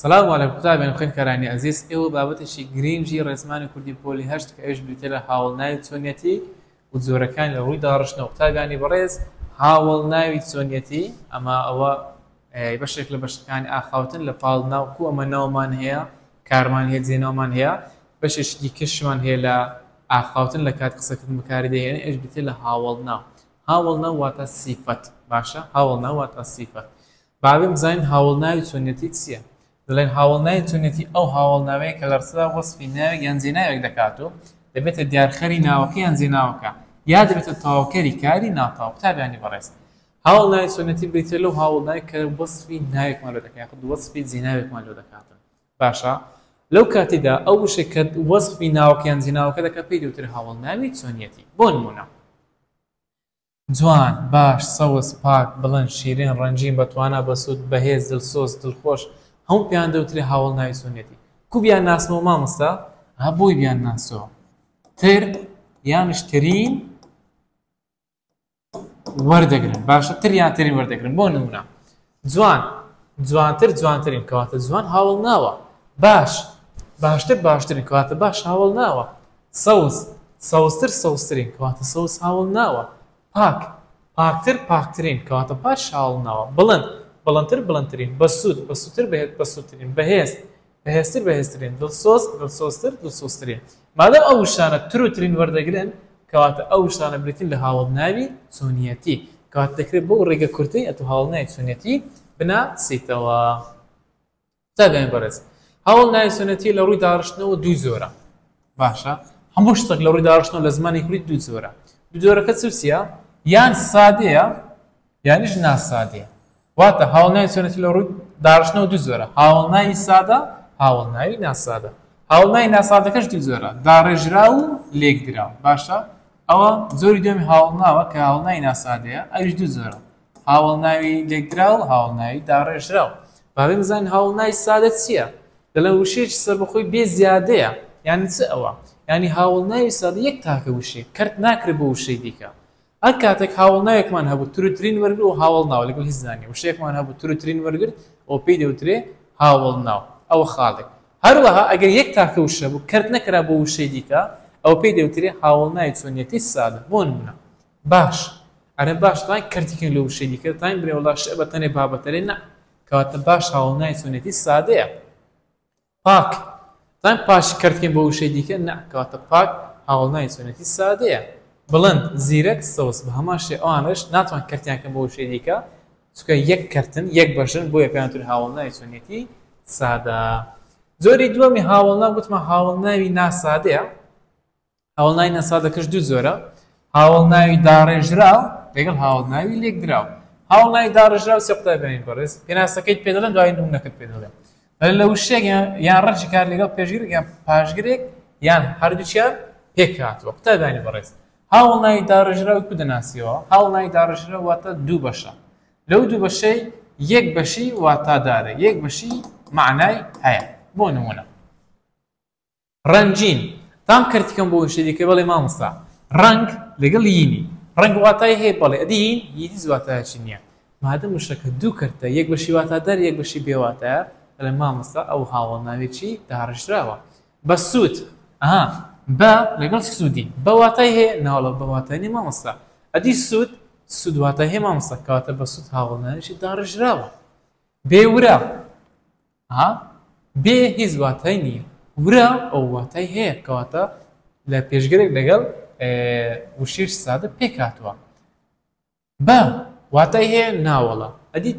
سڵاو علیکم قوتابیان و خوێندکارانی ئەزیز، ئێوە بابەتێکی گرینگی ڕێزمانی کوردی پۆلی هەشت کە ئەویش بریتیە لە هاوەڵناوی چۆنیەتی و جۆرەکانی لە ڕووی داڕشتنەوە. قوتابیانی بەڕێز هاوەڵناوی چۆنیەتی ئەمە ئەوە بەشێک لە بەشەکانی ئاخاوتن لە پاڵ ناو کو ئەمە ناومان هەیە کارمان هەیە جێناومان هەیە بەشێکی دیکەشمان هەیە لە ئاخاوتن لە کات قسەکردن بەکاری دەهێنن ئەویش بریتیە لە هاوەڵناو. هاوەڵناو واتە سیفەت باشە هاوەڵناو واتە سیفەت. با بێین بزانین هاوەڵناوی چۆنیەتی چییە؟ دەڵێن هاوەڵناوی چۆنیەتی ئەو هاوەڵناوەیە کە لە ڕستەدا وەسفی ناوێک یان جێناوێک دەکات و دەبێتە دیارخەری ناوەکە یان جێناوەکە یا دەبێتە تەواوکەری کاری ناتەواو. قوتابیانی بەڕێز هاوەڵناوی چۆنیەتی بریتییە لەو هاوەڵناوەی کە وەسفی ناوێکمان لۆ دەکات یاخود وەسفی جێناوێکمان لۆ دەکاتن. باشە لەو کاتەدا ئەو وشەی کە وەسفی ناوەکە یان جێناوەکە دەکات پێی دەوترێت هاوەڵناوی چۆنیەتی. بۆ نموونە. جوان، باش، سەوز، پاک، بڵند، شیرین، ڕەنگین، بەتوانا، بەسوود، بەهێز، دڵسۆز، دڵخۆش، هەموو پێیان دەوترێ هاوەڵناوی چۆنیەتی. کو بیانناسمەوە مامۆستا؟ ها بۆی بیانناسەوە. تر یانش ترین وەردەگرن. باشە تر یان ترین وەردەگرن. بۆ نمونە جوان، جوانتر، جوانترین، کەواتە جوان هاوەڵناوە. باش، باشتر، باشترین، کەواتە باش هاوەڵناوە. سەوز، سەوزتر، سەوزترین، کەواتە سەوز هاوەڵناوە. پاک، پاکتر، پاکترین، کەواتە پاک هاوەڵناوە. بڵند، بڵندتر، بڵندترین. بەسوود، بەسوودتر، بەسوودترین. بەهێز، بەهێزتر، بەهێزترین. دڵسۆز، دڵسۆزتر، دڵسۆزترین. مادام ئەو وشانە تر و ترین وەردەگرن، کەواتە ئەو وشانە بریتین لە هاوەڵناوی چۆنیەتی. کەواتە دەکرێت بەو ڕێگە کورتەی ئەتوو هاوەڵناوی چۆنیەتی بناسیتەوە. قوتابیانی بەڕێز هاوەڵناوی چۆنیەتی لە ڕووی داڕشتنەوە دوو جۆرە. باشە هەموو شتێک لە ڕووی داڕشتنەوە لە زمانی کوردی دوو جۆرە. دوو جۆرەکە چ و چییە؟ یان سادەیە یانیش ناسادەیە. واتە هاوەڵناوی چۆنیەتی لە ڕووی داڕشتنەوە دوو جۆرە، هاوەڵناوی سادە، هاوەڵناوی ناسادە. هاوەڵناوی ناسادەکەش دوو جۆرە، داڕێژراو و لێکدراو. باشە ئەوە جۆری دووەمی هاوەڵناوە کە هاوەڵناوی ناسادەیە، ئەویش دوو جۆرە، هاوەڵناوی لێکدراو و هاوەڵناوی داڕێژراو. با بێین بزانین هاوەڵناوی سادە چییە؟ دەڵێن وشەیەکی سەربەخۆی بێ زیادەیە. یانی چ ئەوە؟ یانی هاوەڵناوی سادە یەک تاکە وشەیە، کەرت ناکرێت بۆ وشەی دیکە. هەر کاتێک هاوەڵناوێکمان هەبوو تروترین وەرگر و هاوەڵناو لەگەڵ هیچ زانیە وشەیەکمان هەبوو تروترین وەرگرت ئەوە پێی دەوترێ هاوەڵناو ئەوە خاڵێک هەروەها ئەگەر یەک تاکە وشە بوو کەرت نەکرا بۆ وشەی دیکە ئەوە پێی دەوترێ هاوەڵناوی چۆنیەتی سادە بۆ نمونە باش ئەرێ باش تاین کەرتی کەین لە وشەی دیکە تاین برێ وەڵا شئ بە تەنێ بابەتەرێ نا کەواتە باش هاوەڵناوی چۆنیەتی سادەیە پاک زان پاش کەرتکەین بۆ وشەی دیکە نا کەواتە پاک هاوەڵناوی چۆنێتی سادەیە بڵند زیرەک سەوز بە هەمان شێ ئەوانەش ناتوان کەرتیان کەن بۆ وشەی دیکە چونکە یەک کەرتن یەک بەشن بۆیە پێیان وترێ هاوەڵناوی چۆنیەتی سادە جۆری دووەمی هاوەڵناو گوتمان هاوەڵناوی ناسادەیە هاوەڵناوی ناسادەکەش دوو جۆرە، هاوەڵناوی داڕێژراو لەگەڵ هاوەڵناوی لێکدراو. هاوەڵناوی داڕێژراو چیە قوتابیانی بەڕێز؟ پێناسەکەیت پێ دەڵێم دوای نموونەکەت پێ دەڵێم. دەڵێ لە وشەیەک یان ڕەگی کار لەگەڵ پێشگرێک یان پاشگرێک یان هەردووکیان پێکهاتووە. قوتابیانی بەڕێز هاوەڵناوی داڕێژراو کو دەناسیەوە؟ هاوەڵناوی داڕێژراو واتە دوو بەشە. لەو دوو بەشەی یەک بەشی واتادارە یەک بەشی مەعنای هەیە. بۆ نموونە ڕەنگین، تام کەرتی کەم بۆ وشەی دیکە بەڵێ مامۆستا ڕەنگ لەگەڵ یینی ڕەنگ واتای هەیە بەڵێ ئەدی یین یین هیچ واتایەکی نییە مادەم وشەکە دوو کەرتە یەک بەشی واتادار یەک بەشی بێ واتایە ئەڵێ مامۆستا ئەو هاوەڵناوێکی داڕێژراوە بە سوود ئەها بە لەگەڵ سوودی بە واتای هەیە ناوەڵا بە واتای نییە مامۆستا ئەدی سوود سوود واتای هەیە مامۆستا کەواتە بە سوود هاوەڵناوێکی داڕێژراوە بێ ورە ها بێ هیچ واتای نییە ورە ئەو واتای هەیە کەواتە لە پێشگرێک لەگەڵ وشەی سادە پێک هاتووە بە واتای هەیە ناوەڵە ئەدی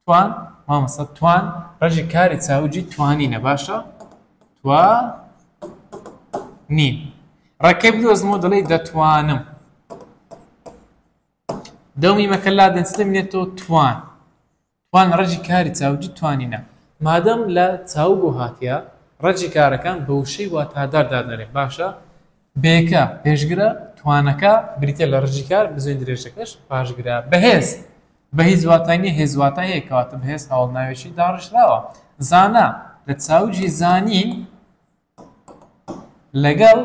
توان مامۆستا توان ڕەگی کاری چاوگی توانینە باشە توا نین ڕێکەی بدۆزمەوە دەڵێ دەتوانم دەومی مەکە لا دەنس دەمێنێتەوە توان توان ڕەگی کاری چاوگی توانینە. مادەم لە چاوگ و هاتیە ڕەگی کارەکان بە وشەی واتادار دادەنرێن باشە بێکە پێشگرە توانەکە بریتیە لە ڕەگی کار بزوێن درێژەکەش پاشگرە بەهێز بە هیچ واتای نیە هێز واتای هەیە کەواتە بەهێز هاوەڵناوێکی داڕشراوە زانا لە چاوگی زانین لەگەڵ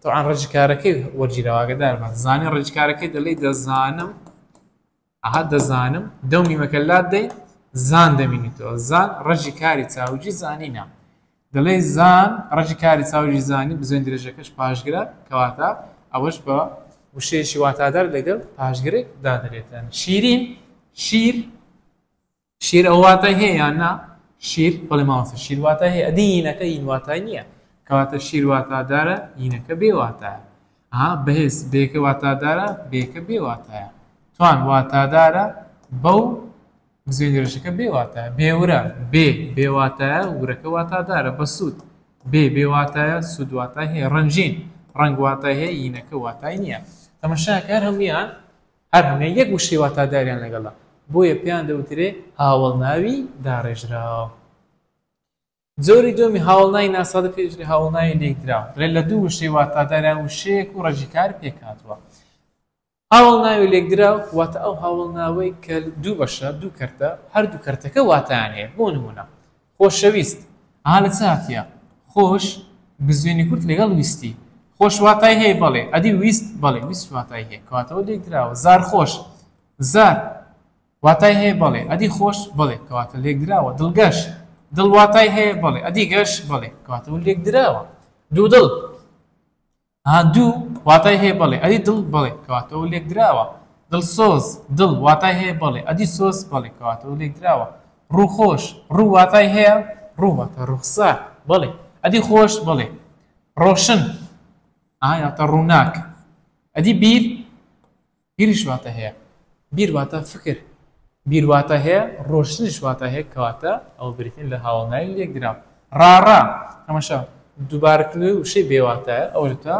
طبعا ڕەگی کارەکەی وەرگیراوە ئاگادار بە زانین ڕەگی کارەکەی دەڵێی دەزانم ئەها دەزانم دەو میمەکە لات دەی. زان دەمینیتەوە. زان ڕەگی کاری چاوگی زانینە. دەڵێی زان ڕەگی کاری چاوگی زانی بزوێن درێژەکەش پاشگرە کەواتە ئەوەش بە وشەیەکی واتادار لەگەڵ پاشگرێک دادەنرێتن. شیرین شیر شیر ئەو واتای هەیە یان نا؟ شیر بەڵێ مامۆستا شیر واتای هەیە ئەدی یینەکە یین واتای نییە کەواتە شیر واتادارە یینەکە بێ واتایە ئەها بەهێز بێکە واتادارە بێکە بێ واتایە توان واتادارە بەو بزوێن درێژەکە بێ واتایە بێورە بێ بێ واتایە ورەکە واتادارە بەسوود بێ بێ واتایە سوود واتای هەیە ڕەنگین ڕەنگ واتای هەیە یینەکە واتای نییە تەماشاکە هەر هەموویان هەر هەموویان یەک وشەی واتاداریان لەگەڵە بۆیە پێیان دەوترێ هاوەڵناوی داڕێژراو. جۆری دووەمی هاوەڵناوی ناسادە پێی دەوترێ هاوەڵناوی لێکدراو. دەڵێ لە دوو وشەی واتادار یان وشەیەک و ڕەگیکار پێکهاتووە. هاوەڵناوی لێکدراو واتە ئەو هاوەڵناوەی کە دوو بەشە، دوو کەرتە، هەردوو کەرتەکە واتایان هەیە. بۆ نموونە خۆشەویست ئەها لە چ هاتیە؟ خۆش بزوێنی کورت لەگەڵ ویستی. خۆش واتای هەیە بەڵێ. ئەدی ویست؟ بەڵێ ویست واتای هەیە. کەواتە ئەوە لێکدراوە. زارخۆش زار واتای هەیە بەڵێ. ئەدی خۆش؟ بەڵێ. کەواتە لێکدراوە. دڵگەش دڵ واتای هەیە بەڵێ. ئەدی گەش؟ بەڵێ. کەواتە ئەوە لێکدراوە. دوودڵ ها دوو واتای هەیە بەڵێ ئەدی دڵ بەڵێ کەواتە ئەوە لێکدراوە دڵسۆز دڵ واتای هەیە بەڵێ ئەدی سۆز بەڵێ کەواتە ئەوە لێکدراوە ڕووخۆش ڕوو واتای هەیە ڕوو واتە ڕوخسار بەڵێ ئەدی خۆش بەڵێ ڕۆشن ئا یاتە ڕووناک ئەدی بیر بیریش واتە هەیە بیر واتە فکر بیر واتە هەیە ڕۆشتنیش واتە هەیە کەواتە ئەوە بریتین لە هاوەڵناوی لێکدراو ڕاڕا تەماشا دووبارەکردنەوەی وشەی بێواتایە ئەوە دەتە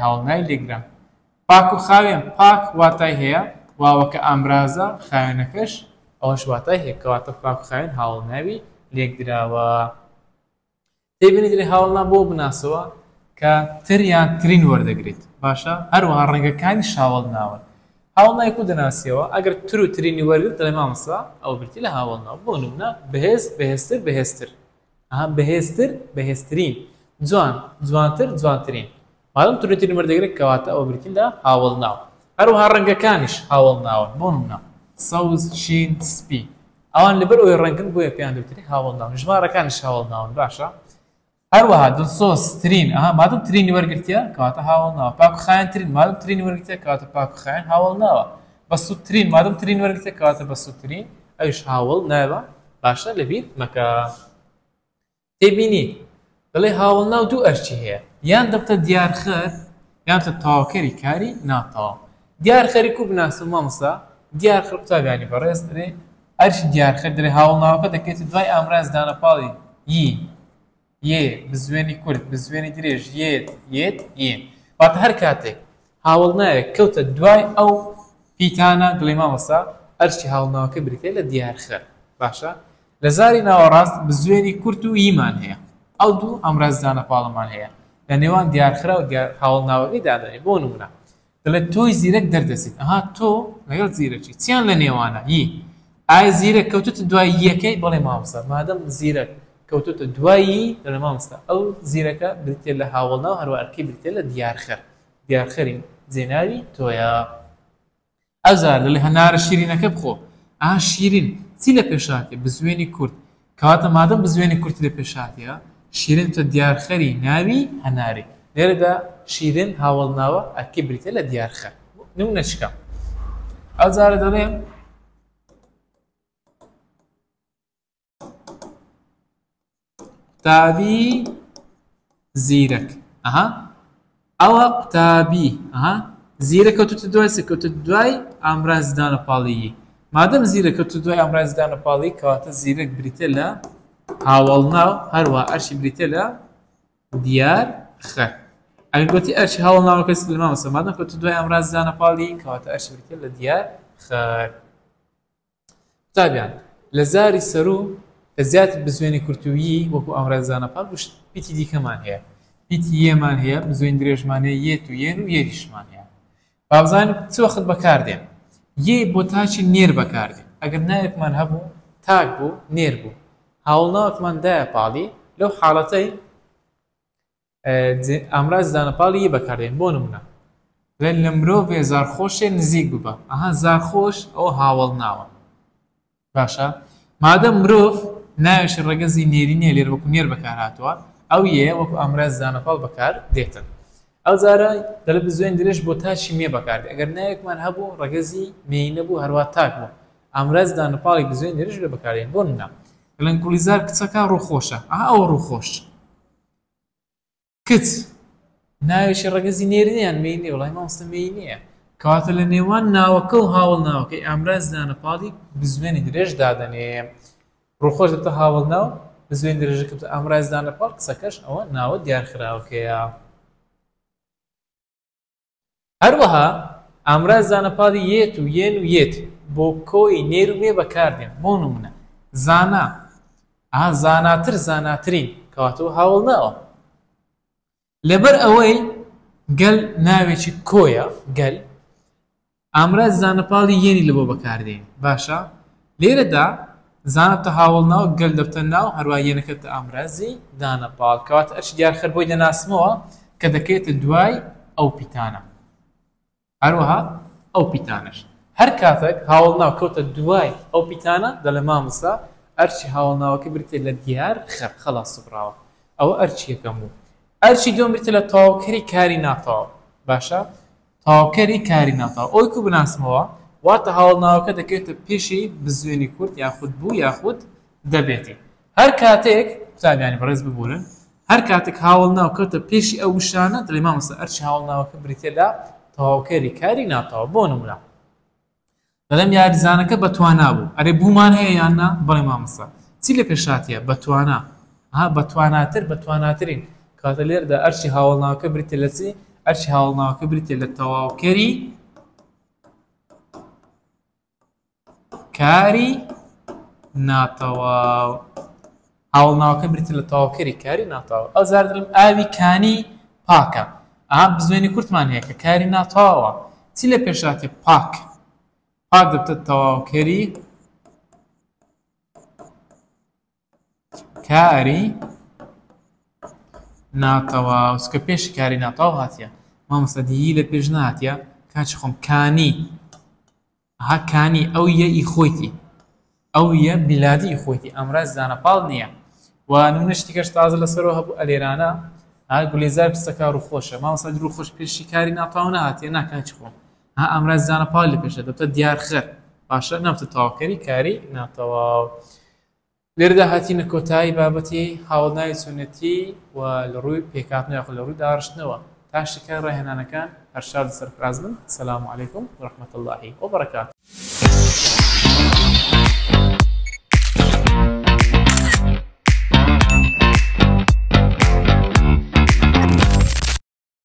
هاوەڵناوی لێکدراو پاک و خاوێن پاک واتای هەیە واوەکە ئامرازە خاوێنەکەش ئەوەش واتای هەیە کەواتە پاک و خاوێن هاوەڵناوی لێکدراوە تێبینی دەرێ هاوەڵنا بۆ بناسەوە کە تر یان ترین وەردەگریت باشە هەروەها ڕەنگەکانی شاوەڵناون هاوەڵناوی کو دەناسیەوە ئەگەر تر و ترینی وەرگرت دەڵێ مامۆستا ئەوە بریتی لە هاوەڵناو بۆ نمونە بەهێز بەهێزتر بەهێزتر ئەها بەهێزتر بەهێزترین جوان جوانتر جوانترین مادەم تر و ترین وەردەگرێت کەواتە ئەوە بریتین لە هاوەڵناو هەروەها ڕەنگەکانیش هاوەڵناون بۆ نمونە سەوز شین سپی ئەوان لەبەر ئەوەی ڕەنگن بۆیە پێیان دەوترێ هاوەڵناون ژمارەکانیش هاوەڵناون باشە هەروەها دڵسۆز ترین ئەها مادەم ترینی وەرگرتیە کەواتە هاوەڵناوە پاک و خاوێن ترین مادەم ترینی وەرگرتیە کەواتە پاک و خاوێن هاوەڵناوە بەسوودترین مادەم ترین وەرگرتیە کەواتە بەسوودترین ئەویش هاوەڵ ناوە باشە لەبیر مەکە. تێبینی، دەڵێ هاوەڵناو دوو ئەرکی هەیە، یان دەبتە دیارخەر یان دەبتە تەواوکەری کاری ناتەواو. دیارخەری کو بناسم مامۆستا؟ دیارخەر قوتابیانی بەڕێز دەرێ ئەرکی دیارخەر دەرێ هاوەڵناوەکە دەکەوێتە دوای ئامراز دانەپاڵی ی، یێ، بزوێنی کورت، بزوێنی درێژ، یێت، یێت، یێ. واتە هەر کاتێک هاوەڵناوێک کەوتە دوای ئەو پیتانە دەڵێ مامۆستا ئەرکی هاوەڵناوەکە بریتیە لە دیارخەر. باشە لە زاری ناوەڕاست بزوێنی کورت و یمان هەیە. ئەو دوو ئامراز دانەپاڵەمان هەیە. لە نێوان دیارخرا و دیار هاوەڵناوەکەی دادەنێین. بۆ نموونە دەڵێت تۆی زیرەک دەردەچیت. ئەها تۆ لەگەڵ زیرەکی چیان لە نێوانە؟ ی. ئایا زیرەک کەوتووتە دوای یەکەی؟ بەڵێ مامۆستا. مادەم زیرەک کەوتووتە دوای ی، دەڵێ مامۆستا ئەو زیرەکە بریتییە لە هاوەڵناو هەروەها ئەرکەی بریتییە لە دیارخەر. دیارخەری جێناوی تۆیە. ئەوجار دەڵێ هەنارە شیرینەکە بخۆ. ئا شیرین چی لە پێش هاتیە؟ بزوێنی کورت. کەواتە مادەم بزوێنی کورتی لە پێش هاتیە، شیرین تۆ دیارخەری ناوی هەناری. لێرەدا شیرین هاوەڵناوە، ئەرکی بریتیە لە دیارخەر. نمونە چکە. ئەوجارە دەڵێ. قوتابی زیرەک ئەها ئەوە قوتابی ئەها زیرە کەوتوتە دوای چ کەوتە دوای ئامراز دانە پاڵیی مادەم زیرە کەوتە دوای ئامراز دانە پاڵی کەواتە زیرەک بریتە لە هاوەڵناو هەروە ئەرشی بریتە لە دیار خەر ئەگەر گوتی ئەرشی هاوەڵناوەکە لە مامۆستا مادەم کەوتە دوای ئامراز دانە پاڵی کەواتە ئەرشی بریتە لە دیار خەر قوتابیان لە زاری سەروو لە زیاتر بزوێنی کورت و ی وەکو ئامراز دانەپاڵ وشت پیتی دیکەمان هەیە پیتی یێمان هەیە بزوێن درێژمان هەیە یێت و یێن و یێریشمان هەیە با بزانین چ وەخت بەکاردێن یێ بۆ تاکی نێر بەکاردێن ئەگەر ناوێکمان هەبوو تاک بوو نێر بوو هاوڵناوێکمان دایە پاڵی لەو حاڵەتەی ئامرازی دانەپاڵی یی بەکاردێن بۆ نمونە دەڵێن لە مرۆڤێ زارخۆشێ نزیک ببە ئەها زارخۆش ئەوە هاوەڵ ناوە باشە مادەم مرۆڤ ناوێکی ڕەگەزی نێری نییە لێرە وەکو نێر بەکار هاتووە، ئەو یەیە وەکو ئامراز دانەپاڵ بەکار دێتن. ئەو جارە دەڵێ بزوێن درێژ بۆ تاکی مێ بەکار دێ. ئەگەر ناوێکمان هەبوو ڕەگەزی مێینە بوو هەروا تاک بوو، ئامراز دانەپاڵی بزوێن درێژ لێ بەکار دێن. بۆ نمونە دەڵێن گوڵیزار کچەکە ڕووخۆشە. ئەها ئەوە ڕووخۆش. کچ ناوێکی ڕەگەزی نێرینە یان مێینەیە؟ وەڵای مامۆستا مێینەیە. کەواتە لە نێوان ناوەکە و هاوەڵناوەکەی ئامراز دانەپاڵی بزوێنی درێژ دادەنێ. ڕووخۆش دەبتە هاوەڵناو، بزوێنی درێژەکە بتە ئامراز دانەپاڵ، کچەکەش ئەوە ناوە دیارخراوەکەیە. هەروەها ئامراز دانەپاڵی یێت و یێن و یێت بۆ کۆی نێر و مێ بەکاردێن. بۆ نموونە، زانا، ئا زاناتر، زاناترین، کەواتە ئەوە هاوەڵناوە. لەبەر ئەوەی گەل ناوێکی کۆیە، گەل، ئامراز زانەپاڵی یێنی لە بۆ بەکاردێنین. باشە لێرەدا زانا بتە هاوەڵناو، گەل دەبتە ناو، هەروە یێنەکە دەبتە ئامرازی دانەپاڵ. کەواتە ئەرکی دیارخەر بۆی دەناسمەوە کە دەکەوێتە دوای ئەو پیتانە. هەروەها ئەو پیتانەش. هەر کاتێک هاوەڵناو کەوتە دوای ئەو پیتانە دەڵێ مامۆستا ئەرکی هاوەڵناوەکە بریتیە لە دیار خەر. خەڵاس سوبراوە. ئەوە ئەرکی یەکەم بوو. ئەرکی دووەم بریتیە لە تەواوکەری کاری ناتەواو. باشە تەواوکەری کاری ناتەواو ئەوەی کو بناسمەوە واتە هاوەڵناوەکە دەکەوێتە پێشی بزوێنی کورت یاخود بوو یاخود دەبێتی. هەر کاتێک قوتابیانی بەڕێز ببورن هەر کاتێک هاوەڵناو کەوتە پێشی ئەو وشانە دەڵێ مامۆستا ئەرکی هاوەڵناوەکە بریتیە لە تەواوکەری کاری ناتەواو. بۆ نمونە دەڵێم یاریزانەکە بەتوانا بوو. ئەرێ بوومان هەیە یان نا؟ بەڵێ مامۆستا. چی لە پێش هاتیە؟ بەتوانا. ها بەتواناتر، بەتواناترین. کەواتە لێرەدا ئەرکی هاوەڵناوەکە بریتیە لە چی؟ ئەرکی هاوەڵناوەکە بریتیە لە تەواوکەری کاری ناتەواو. هاوەڵناوەکە بریتیە لە تەواوکەری کاری ناتەواو. ئەو جار دەڵێم ئاوی کانی پاکە. ئەها بزوێنی کورتمان هەیە کە کاری ناتەواوە. چی لە پێش هاتیە؟ پاک. پاک دەبتە تەواوکەری کاری ناتەواو. چونکە پێشی کاری ناتەواو هاتیە. مامۆستا دیی لە پێش نەهاتیە؟ کاکی خۆم کانی. ئەها کانی ئەو یە ئی خۆیتی ئەو یە بیلادی ئی خۆیتی ئامراز دانەپاڵ نییە و نمونە شتی کەش تازە لەسەرەوە هەبوو ئەلێرانە ها گولێزار پسەکە ڕووخۆشە مامۆستا ڕووخۆش پێشی کاری ناتەواو نەهاتیە نا کاکی خۆم ها ئامراز دانەپاڵ لە پێشە دەبتە دیارخەر باشە نابتە تەواوکەری کاری ناتەواو. لێرەدا هاتینە کۆتایی بابەتی هاوەڵناوی چۆنێتی و لە ڕووی پێکهاتن یاخود لە ڕووی داڕشتنەوە تا شیکاری ڕاهێنانەکان هەر شاد و سەرفراز بن سلام علیکم و رحمە اللە و بەرەکاته.